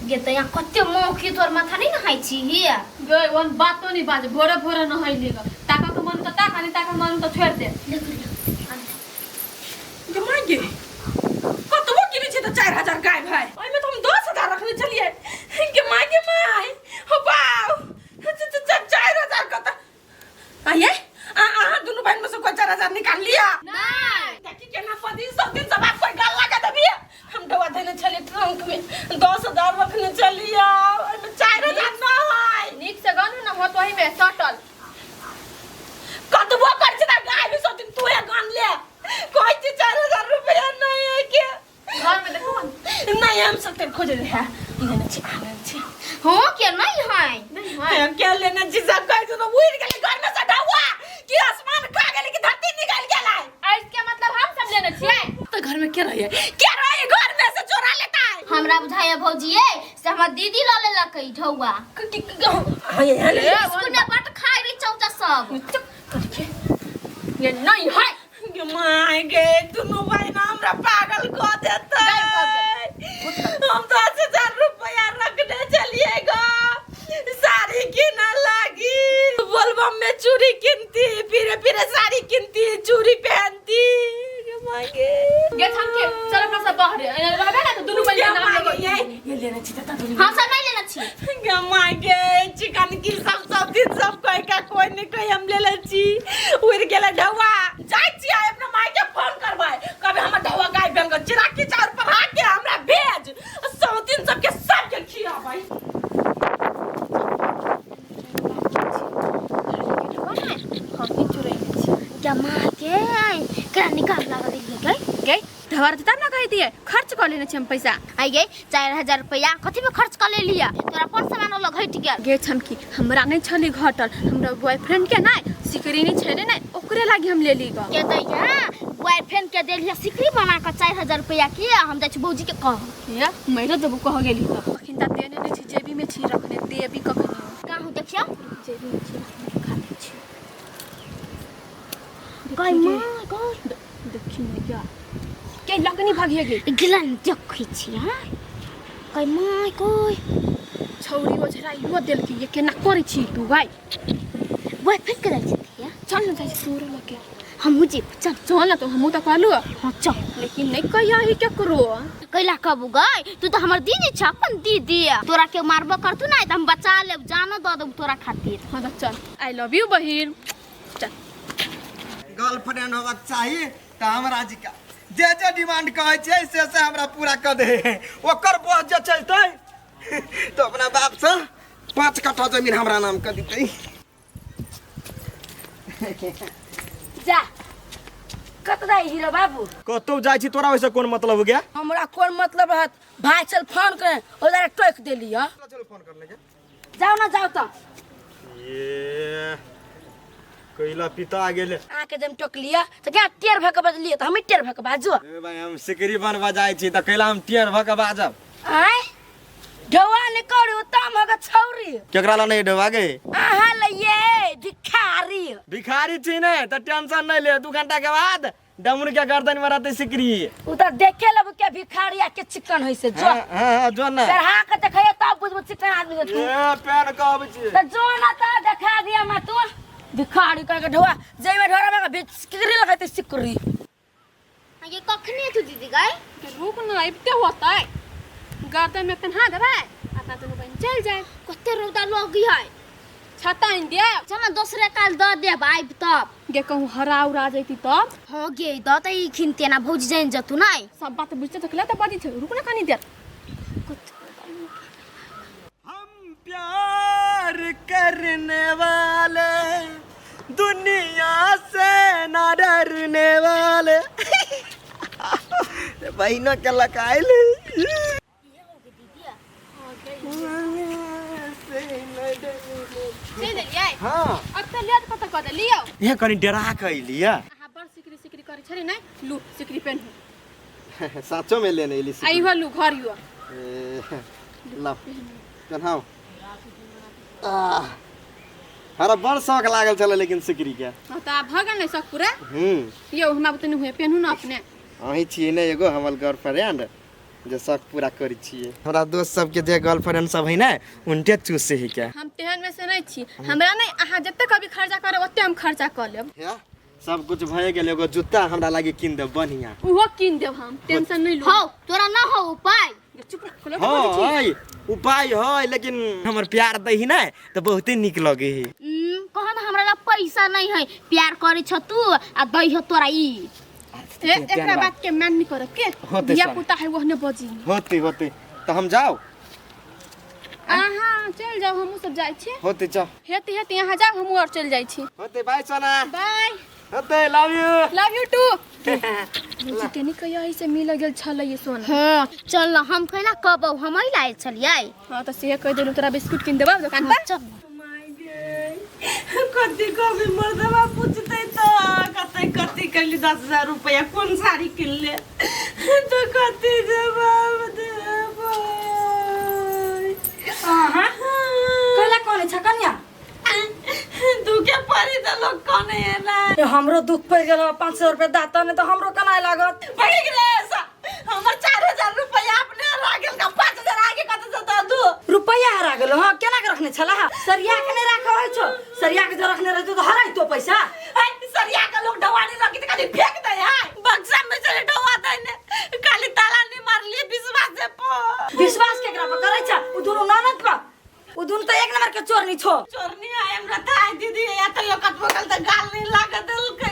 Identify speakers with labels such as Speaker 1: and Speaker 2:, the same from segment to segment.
Speaker 1: गे त यहाँ कते मौखी तोर माथा नहीं नहाई छी हिया।
Speaker 2: गे ओहन बातो नहीं बाजे, भोरे भोरे नहैली ग। ताका के मन त ताका, नहीं ताका मन त छोड़ दे।
Speaker 1: देख लियो।
Speaker 3: गे माय गे, कतबो गिनै छै तऽ 4000 गायब है। ओहिमे तऽ हम 10,000 रखने छलियै। गे माय, गे माय, हो बाउ, 4000 कतऽ? आये, अहाँ दुनू बहिन में से कोई 4000 निकाल लिया?
Speaker 2: नहीं।
Speaker 3: देखी केना पदी सब दिन सब आप कोई गाल लगा देबिए। हम डबा देने छलियै ट्रंक में, 10,000 रखने छलियै, ओहिमे 4000 न है।
Speaker 2: नीक से गनु न होत ओही में सटल।
Speaker 3: कतबो कर छै त गाय भी सब दिन तू गन ले। कहै छी 4000 रुपया नहीं है के।
Speaker 2: घर में देखो।
Speaker 3: नहीं, हम सब तेरे खोज रहे हैं। लेने छी, आ लेने छी।
Speaker 1: हाँ के नहीं है।
Speaker 2: नहीं है।
Speaker 3: हम के लेने छी, सब कहै छी तो उड़ गेलै घर में से ढौआ कि आसमान खा गेलै कि धरती निकल गेलै।
Speaker 2: आ इसके मतलब हम सब लेने छियै।
Speaker 3: तो घर में के रहिए? के रहिए घर में से चोरा लेता है?
Speaker 1: हमरा बुझाया भौजी से हमर दीदी ल लेलकै ढौआ।
Speaker 3: हाँ, ये ले।
Speaker 2: ए,
Speaker 1: स्कूल में बट खाइ रही चौचा सब।
Speaker 3: चुप करके।
Speaker 2: ये नहीं है।
Speaker 3: गे my गे, दुनू बहिना हमरा पागल कऽ देतै। हम 10,000 रुपया रखने छलियै ग, साड़ी किनऽ लागी, बोलबम में चूड़ी किनती, फिरे फिरे साड़ी किनती, चूड़ी पहनती। गे my गे।
Speaker 2: गे थम के चल अपना सब बाहर एना रहबे ना तो दुनू बहिन
Speaker 3: गे
Speaker 2: के नाम
Speaker 3: my
Speaker 2: लगो।
Speaker 3: गे, ये लेने छी त दुनू।
Speaker 1: हम सब नहीं लेने छी।
Speaker 3: गे my गे, चिकन की सब सब दिन सब कह के कोई नहीं कह हम ले ले छी, उड़ गेलै ढौआ। जाइ छी आइ अपना माय के फोन करबै, कहबै हमर ढौआ गाय भेल ग, चिराकी चाउर पढ़ा के हमरा भेज, सौतीन सबके सबके खियाबै।
Speaker 2: हम ही चुरैने छी।
Speaker 1: जमा के केना निकाल लागल देलियै गै?
Speaker 2: गे ढवर तब ना कहि दिए खर्च कर लेने छी हम पैसा।
Speaker 1: आई गे, 4000 रुपया कथी में खर्च कर लेलिया? तोरा अपन सामान वाला घटि गेल।
Speaker 2: गे छमकी, हमरा नहीं छली घटल, हमरा बॉयफ्रेंड के नहीं सिकरी नहीं छले नहीं, ओकरे लागी हम ले ली ग।
Speaker 1: के दैया बॉयफ्रेंड के देलिया सिकरी बना के 4000 रुपया के? हम जाइ छी भौजी के कह।
Speaker 2: या मैरो देबो कह गेली त अखिन ता देने नहीं छी, जेबी में छी रखने, देबी कखनी।
Speaker 1: काहू देखियो।
Speaker 2: जेबी में छी रखने, खा दै छी।
Speaker 1: गई मां गई।
Speaker 2: देखी नहीं क्या के लगनी भागिए गे।
Speaker 1: गिलन देखै छी। हां गई मां कोई
Speaker 2: छौरी ओझराइयो देलकी, ये केना करै छी तू भाई?
Speaker 1: बॉयफ्रेंड के दै छी।
Speaker 2: चल न जाइ छी तोरो लगे।
Speaker 1: हमहूँ जेब, चल।
Speaker 2: चल न तो हमहूँ तऽ कहलू।
Speaker 1: हाँ चल।
Speaker 2: लेकिन नहीं कहिया ही केकरो।
Speaker 1: कैला कहबू गई? तू तो हमर दीदी छ, अपन दीदी। तोरा के मारबो करतू ना त हम बचा लेब, जानो दऽ देब तोरा खातिर।
Speaker 2: हाँ तऽ चल, I love you बहिन, चल।
Speaker 4: गर्लफ्रेंड होबाक चाही तऽ हमरा जी का जे जे डिमांड कहै छियै से से हमरा पूरा कऽ दे। ओकर बस जे चलतै तऽ अपना बापसँ 5 कट्ठा जमीन हमरा नाम कऽ दितै।
Speaker 5: जा कत जाइ हीरो बाबू?
Speaker 4: कतौ जाइ छी, तोरा ओहिसँ कोन मतलब हो गया?
Speaker 5: हमरा कोन मतलब रहत? भाई चल फोन करे, ओ जरा टोक देली ह।
Speaker 4: चलो फोन कर लेंगे।
Speaker 5: जाओ ना, जाओ तो।
Speaker 4: ये कैला पिता गेले।
Speaker 5: आके जब टोक लिया तो क्या टेर भक बजलिए? तो हम ही टेर भक बाजू।
Speaker 4: ए भाई, हम सिकरी बनवा जाइ छी तऽ कैला हम टेर भऽ के बाजब?
Speaker 5: आय ढौआ ने करू तम हग छौरी।
Speaker 4: केकरा ला नहीं ढोवा गे?
Speaker 5: अहाँ लइए भिखारी।
Speaker 4: भिखारी छी ने तऽ टेंशन नहीं ले, 2 घंटा के बाद डमरू के गर्दन में रहते सिकरी।
Speaker 5: उ त देखे लब के भिखारी आ के चिकन होई से जो।
Speaker 4: हाँ हाँ हाँ, जो ना
Speaker 5: चढ़ा के देखैए तब बुझबो चिकन आदमी के तू।
Speaker 4: ए पेन कहबै छी।
Speaker 5: त जो ना त देखा दिया मा तू भिखारी कह के ढौआ जइमे ढोरा में सिकरी लगैते सिकरी।
Speaker 1: ये कखनी तू दीदी गई?
Speaker 2: रुक न, अबिते होतै, गर्दन में पहना देबै अपना दुनू बहिन चलि जाए।
Speaker 1: कते रौदा लगी है।
Speaker 2: छाता आनि दे।
Speaker 1: चल ना, दोसरे काल दऽ देब आबि तब।
Speaker 2: गे कहूँ हरा उरा जैती तब?
Speaker 1: हाँ गे, दऽ तऽ ई खिन तेना भौजी जानि जतू नहि।
Speaker 2: सब बात बुझते तऽ तऽ बजै छै। रुक ना कनी देर।
Speaker 4: हम प्यार करने वाले दुनिया से ना डरने वाले। बहिनो के लकाइल।
Speaker 2: चलि देलियै?
Speaker 4: हाँ।
Speaker 2: अब तऽ लेट कतऽ कऽ देलियौ?
Speaker 4: ये कनी डरा के अइली।
Speaker 2: अहाँ बड़ सिकरी सिकरी करै छली नै, लू सिकरी पेन्हू।
Speaker 4: साचो में लेने अइली?
Speaker 2: आ इहो लू, घर इहो।
Speaker 4: ला पेन्हाउ। आह, हमरा बड़ शौक लागल छलै लेकिन सिकरी के।
Speaker 2: हाँ तऽ आब भऽ गेल ने शौक पूरा?
Speaker 4: हम्म।
Speaker 2: यौ, हमरा बुते नहि हुए, पेन्हू ने अपने।
Speaker 4: अहीं छियै ने एगो हमर गर्लफ्रेंड। जे शौक पूरा करै छियै। हमरा दोस्त सबके जे गर्लफ्रेंड सब है ने उनटे चूसे है क्या।
Speaker 2: हम तेहन में से नहीं छी, हमरा नहीं अहाँ जते कभी खर्चा करब ओते हम खर्चा कर लेब।
Speaker 4: हे, सब कुछ भए गेल, एगो जूता हमरा लागी कीन दे बढ़िया।
Speaker 2: उहो कीन देब हम, टेंशन नहीं लो।
Speaker 1: हौ तोरा न हो उपाय।
Speaker 2: चुप रह, खोलो के बोलै छी।
Speaker 4: है उपाय है, लेकिन हमर प्यार दही ने तो बहुते निक लगे है।
Speaker 1: कह न हमरा ला पैसा नहीं है, प्यार करे छ तू आ दही हो तोरा ई।
Speaker 2: ए, एकरा बात के मान नहीं करब के,
Speaker 4: होते
Speaker 2: धिया
Speaker 4: सर।
Speaker 2: पुता है ओहने बजी।
Speaker 4: होते होते तो हम जाओ।
Speaker 2: अहाँ चल जाओ, हमहूँ सब जाइ छी।
Speaker 4: होते चल।
Speaker 2: हेते हेते यहाँ जाओ, हमहूँ और चल जाइ छी।
Speaker 4: होते बाय सोना।
Speaker 2: बाय।
Speaker 4: होते love you.
Speaker 2: Love you too. के नहीं कहिया ऐसे मिल गेल छलै ये सोना।
Speaker 1: हाँ चल न, हम कैला कहबौ, हम ही लायल छलियै।
Speaker 2: हाँ तो से कह देलू, तोरा बिस्कुट किन देबौ दुकान पर।
Speaker 1: चल।
Speaker 3: कथी कभी मर्दबा पूछते तो कते कथी कैली 10,000 रुपया कोन साड़ी किनले तो कथी जवाब देबै।
Speaker 5: अहाँ कैला कहले छ कन्या?
Speaker 3: दुखे पड़ी त लोग कने एना।
Speaker 5: ए, हमरो दुख पड़ गेल, 500 रुपया दाता नहीं तो हमरो कनाय लागत।
Speaker 3: पड़ी गेलै हमर 4,000 रुपया अपने हरा गेल का 5,000 आगे कत से दऽ दू।
Speaker 5: रुपया हरा गेल। हां केना के रखने छला? सरिया के नहीं राखो है छो, सरिया के जो रखने रहतो तो हराइतो पैसा।
Speaker 3: ए, सरिया के लोग ढवानी रखी त खाली फेंक दे है, बक्सा में चले ढवा दे ने, खाली ताला नहीं मारलिए विश्वास से पो।
Speaker 5: विश्वास केकरा पर करै छ? उ दुनु ननद पर, उ दुनु त एक नंबर के चोरनी छो।
Speaker 3: चोरनी है हमरा ताई दीदी या तो यो कतबो कल त गाल नहीं लागत देलकै।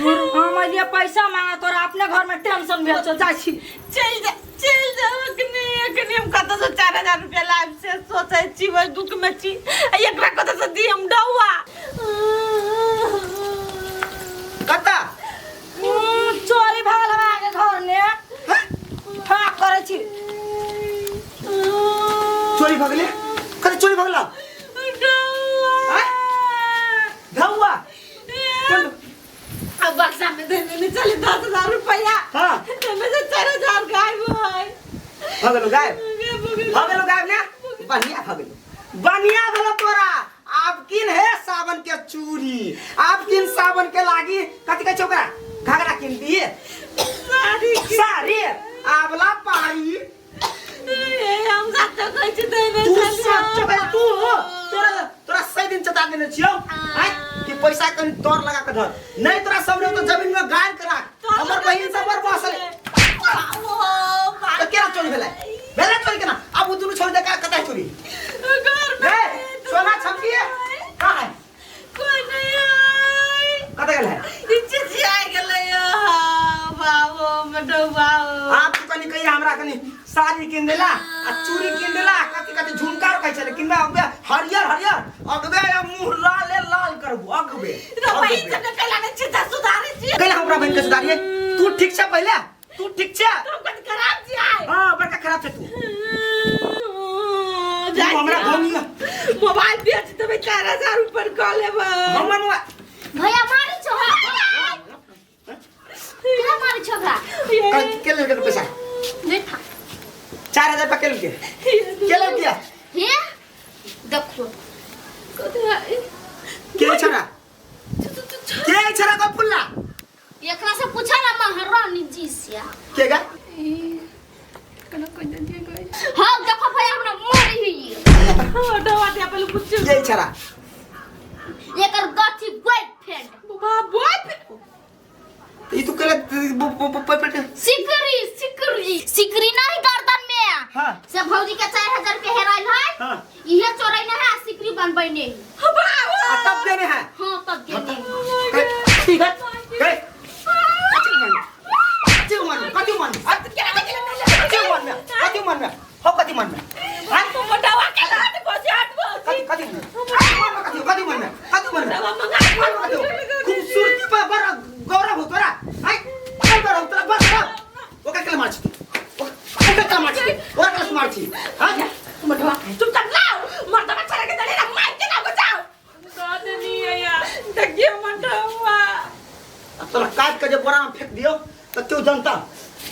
Speaker 5: हम अलिए पैसा मांगा तोरा अपने घर में टेंशन भेल छौ, जाइ छी।
Speaker 3: चल जा, चल जा अखनी, अखनी हम कतौ से 4,000 रुपया लायब से सोचै छी, वही दुख में छी, आ एकरा कतौ से दी हम डौआ।
Speaker 4: कता?
Speaker 5: चोरी भगल हमरा के घर ने। हाँ करै छी।
Speaker 4: चोरी भगले? कते चोरी भगला?
Speaker 3: डौआ।
Speaker 4: ढौआ?
Speaker 3: अब बक्सा में देने में चले 10,000 रुपया।
Speaker 4: हाँ।
Speaker 3: में से 4,000 गायब है।
Speaker 4: भगलो गायब? भगलो गायब ने? बढ़िया भगलो, बढ़िया भलो तोरा। आप किन है सावन के चूड़ी, आप किन सावन के लागी कथी कहै छै ओकरा, घाघरा किन दिए,
Speaker 3: साड़ी
Speaker 4: साड़ी आबला पारी।
Speaker 3: ए, हम साथ कहै छी देने
Speaker 4: तू
Speaker 3: चले।
Speaker 4: सच कहै तू तोरा तोरा सही दिन चता देने छियौ आय कि पैसा कनि तोर लगा के धर, नहीं तोरा सब तो जमीन में गाड़ के राख। हमर बहिन सब पर बसल तो केना चोरी भेलै? भेलै चोरी केना? आब उ दुनू छोड़ दे का कतै चोरी?
Speaker 3: घर में
Speaker 4: ए, सोना छमकी है कहाँ है?
Speaker 3: कोई नहीं है।
Speaker 4: कतै गेल है?
Speaker 3: ई चिचिया गेलै बाबू मडौआ।
Speaker 4: आप तो कनि कहिया हमरा कनि साड़ी किन देला आ चूड़ी किन देला, कथी कथी झुमका कहै छलै किनबा, अगबे हरियर हरियर अगबे या मुंह लाले लाल करबो अगबे।
Speaker 3: तो बहिन सब के कैला नहीं चिंता सुधारे छी।
Speaker 4: कैला हमरा बहिन के सुधारिए? तू ठीक छ पहिले, तू ठीक छ?
Speaker 3: तुम कत खराब छी आइ।
Speaker 4: हां बड़का खराब छ तू।
Speaker 3: जाइ
Speaker 4: हमरा
Speaker 3: छी।
Speaker 4: घर में
Speaker 3: मोबाइल बेच देबै 4,000 ऊपर कऽ लेबै।
Speaker 4: हमर मोबाइल
Speaker 1: भैया मारी छो केना मारी छो ओकरा?
Speaker 4: के लेलकै पैसा?
Speaker 2: नहीं था।
Speaker 4: 4,000 रुपया के लेलकै? के लेलकै?
Speaker 1: हे देखो
Speaker 2: कथी है?
Speaker 4: के छरा? के छरा को फुल्ला?
Speaker 1: एकरा से पूछा ना महारानी जी से।
Speaker 4: के गा?
Speaker 2: केना कह देलियै गई?
Speaker 1: हां देखो भैया हमरा मारी ही।
Speaker 3: डवा दे पहिले पूछ।
Speaker 4: के छरा?
Speaker 1: एकर गथी बॉयफ्रेंड।
Speaker 3: बाबा बॉयफ्रेंड
Speaker 4: ई तू केला पे
Speaker 1: सिकरी सिकरी सिकरी नहीं गर्दन में।
Speaker 4: हां
Speaker 1: से भौजी के 4,000 रुपया हेराइल है।
Speaker 4: हां
Speaker 1: इहे चोराई ना है, सिकरी बनबै ने।
Speaker 4: आ तब देने है।
Speaker 1: हां तब देने।
Speaker 4: ठीक है कहे कथी मन कथी मन कथी मन कथी मन में कथी मन में हो कथी मन में हां
Speaker 3: तू मोटावा के लात बजे आठ बजे
Speaker 4: कथी कथी कथी कथी मन में कथी मन में खूबसूरती पर बड़ा गौरव हो तोरा आय गौरव हो तोरा बस ओकरा के मार छी ओकरा के मार छी ओकरा के मार छी हां
Speaker 3: मोटावा चुपचाप लाओ मर्दवा छड़ा के दले ना मार के ना बचाओ
Speaker 2: दऽ देलियै यार।
Speaker 3: देखियो मोटावा
Speaker 4: अब तोरा काट के जे बोरा में फेंक दियो त क्यों जनता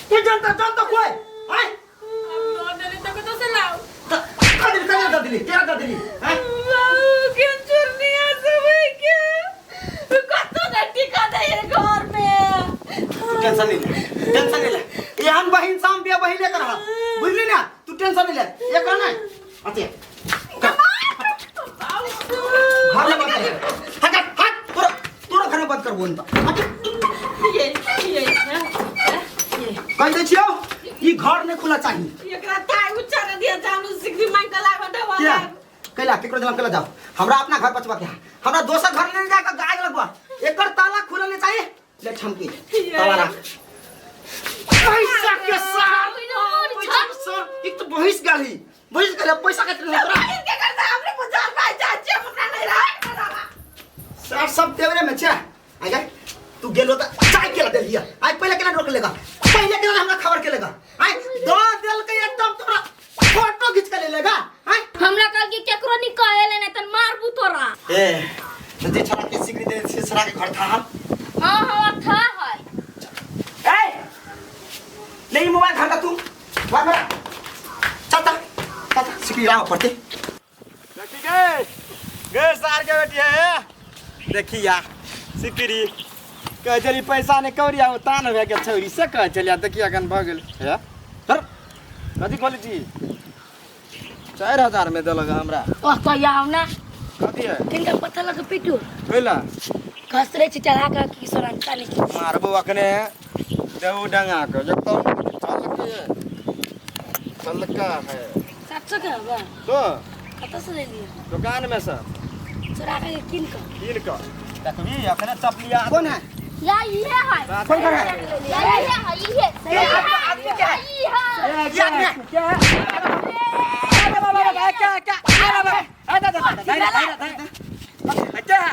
Speaker 4: कोई जनता जनता कोई आय
Speaker 2: अब दऽ देली तऽ कतौ से लाउ।
Speaker 4: त कदिल कदिल दऽ दिली केरा दऽ दिली हैं
Speaker 3: बाबू के चुरनिया सब के कतो ना टिका दे घर में।
Speaker 4: टेंशन नहीं ले, टेंशन नहीं ले। एहन बहिन साम बे बहिन एकर नहीं अते घर में बंद कर हट हट तोरा तोरा घर में बंद करबो न हट
Speaker 3: ये ये ये
Speaker 4: कहि दै छियौ ई घर नहीं खुला चाहिए
Speaker 3: एकरा ताई उच्चार दिया जानू सिकरी मांग के लागो डबा
Speaker 4: क्या कैला केकरो दिलम कैला जाओ हमरा अपना घर बचवा के है। हमरा दोसर घर ले जाकर आग लगवा एकर ताला खुलल नहीं चाहिए ले ठमकी ताला रख पैसा के साथ पैसा के साथ एक तो बहिस गाली बहिस गाली पैसा के तोरा
Speaker 3: के करता हमरे बाजार भाई चाची हम अपना नहीं रहा
Speaker 4: सर सब तेवरे में छे आ गए तू गेलो त चाय केला देलिया आज पहले केना रोक लेगा पहले केना हमरा खबर के लेगा आय दो देल के एकदम तोरा फोटो खींच के ले लेगा आय
Speaker 1: हमरा कहल कि केकरो नहीं कहेले नहीं तन मारबू तोरा
Speaker 4: ए जे छड़ा के सिकरी दे से छड़ा के घर था
Speaker 1: हाँ हाँ था है
Speaker 4: ए ले ई मोबाइल घर का तू वाह मेरा चल चल चल सिकरी लाओ पड़ते
Speaker 6: देखी गए गए सार के बेटी है देखिया सिकरी कह चली पैसा ने कौरिया तान भए गेल छौरी से कह चलिया देखिया कन भऽ गेल हे धर कथी खोलै छी 4000 में देलक हमरा
Speaker 5: ओह कहिया हम ना
Speaker 6: कथी है
Speaker 5: किनका पता लग पिटू
Speaker 6: कैला
Speaker 5: घसरे छी चढ़ा के की सोना चाली
Speaker 6: मारबो अखने देहु डंगा के जब चल के चलका है
Speaker 5: 700 के हवा
Speaker 6: तो
Speaker 5: कतऽ से ले लियो
Speaker 6: दुकान में से
Speaker 5: चोरा के किन के
Speaker 6: कीन कऽ देखबी अखने चपलिया
Speaker 4: कौन है
Speaker 1: या ये है
Speaker 4: कौन कर है
Speaker 1: या ये है ये है
Speaker 4: आदमी क्या है
Speaker 1: ये है
Speaker 4: ये आदमी है
Speaker 6: क्या है क्या क्या क्या क्या है क्या है क्या है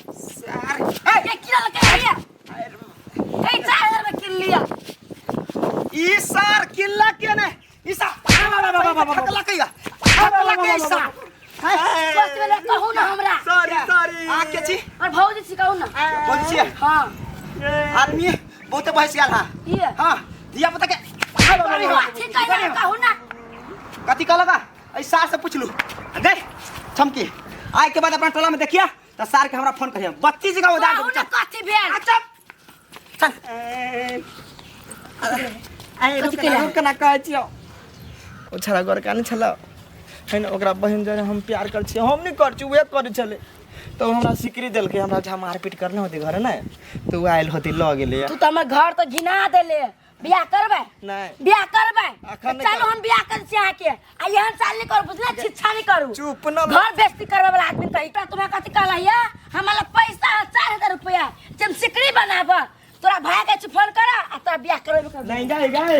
Speaker 5: ये किला लगा लिया ए 4000 में किन लिया
Speaker 4: ई सार किल्ला के ने ई सार ठकला कइगा ठकला के ई सार
Speaker 5: बस में कहू ना हमरा
Speaker 6: सॉरी सॉरी
Speaker 4: आ के छी
Speaker 5: और भौजी छी कहू ना
Speaker 4: बोल छी
Speaker 5: हां
Speaker 4: आदमी बहुते बहस गेल हा
Speaker 5: ये
Speaker 4: हां धिया पुता के
Speaker 5: ठीक है कहू ना
Speaker 4: कथी कहलक ऐ सार से पूछलू गए छमकी आय के बाद अपना टोला में देखिया त सार के हमरा फोन करिया बच्ची जी का उदार
Speaker 5: कहू ना कथी भेल
Speaker 4: अच्छा चल
Speaker 5: कथी केला
Speaker 6: केना कहै छियौ ओ छड़ा गोरका नहि छलौ है ने ओकरा बहिन जरे हम प्यार करै छियै हम नहि करै छियै उहे करै छलै तऽ ओ हमरा सिकरी देलकै हमरा जहाँ मारपीट करने होती घरे ने तऽ ओ आयल होती लऽ गेलै
Speaker 5: तू तो हमर घर तो घिना देले बियाह करबै
Speaker 6: नहि
Speaker 5: बियाह करबै
Speaker 6: अखन नहि
Speaker 5: चलू
Speaker 6: करबै।
Speaker 5: हम बियाह करै छी अहाँके आ एहन चाल नहि करू बुझले छिच्छा नहि करू
Speaker 6: चुप न
Speaker 5: घर बेइज्जती करबै वाला आदमी कही तो तुम्हें कथी कहला या हमरा लग पैसा है 4000 रुपया जे हम सिकरी बनाब तोरा भाई के फोन कर आ तोरा बियाह करबै करबै
Speaker 6: नहीं गए गए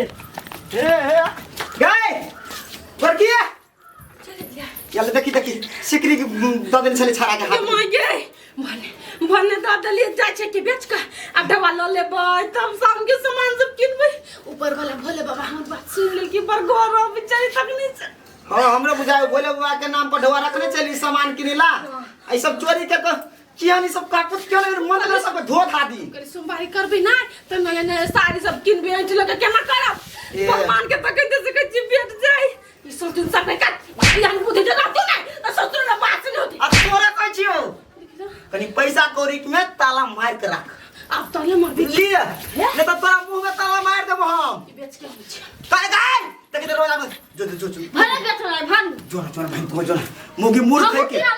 Speaker 6: हे हे
Speaker 4: गए बड़की चल देखी देखी सिकरी के दऽ देने छलै छड़ा के हाथ में।
Speaker 3: माय गे भने भने दऽ देलियै जाइ छै कि बेच कऽ आब दवा लऽ लेबै तब शाम के सामान सब किनबै ऊपर वाला भोले बाबा हमर बात सुनि लेलकै बड़ गौरव बेचारी तखने से
Speaker 4: हाँ हमरो बुझाय भोले बाबा के नाम पर ढोआ रखने चली सामान किनेला ई सब चोरी के किया नहीं सब कापुत क्यों नहीं मन कर सब धो खा दी
Speaker 3: कहली सोमवारी करबै ना तऽ नया नया साड़ी सब किनबै ऐंठ लऽ कऽ केना करब
Speaker 4: ए।
Speaker 3: भगवान के तकैते से कहै छी भेट जाय ई सोचुन सब के यान बुद्धि जे रहतौ ने तऽ ससुर ने बात नहि होती
Speaker 4: आ तोरा कहै छियौ कनी पैसा कौड़ी में ताला मार के राख
Speaker 3: आब तहले मरबी
Speaker 4: लिए नहीं तो तोरा मुंह में ताला मार देबो हम
Speaker 3: बेच के आबै छी
Speaker 4: काय काय देखि तो रोज आबै जो जो जो
Speaker 1: भले बेच रहा है भन
Speaker 4: जो जो भाई तुम जो मुगी मूर्ख
Speaker 1: हम
Speaker 4: है के
Speaker 1: किया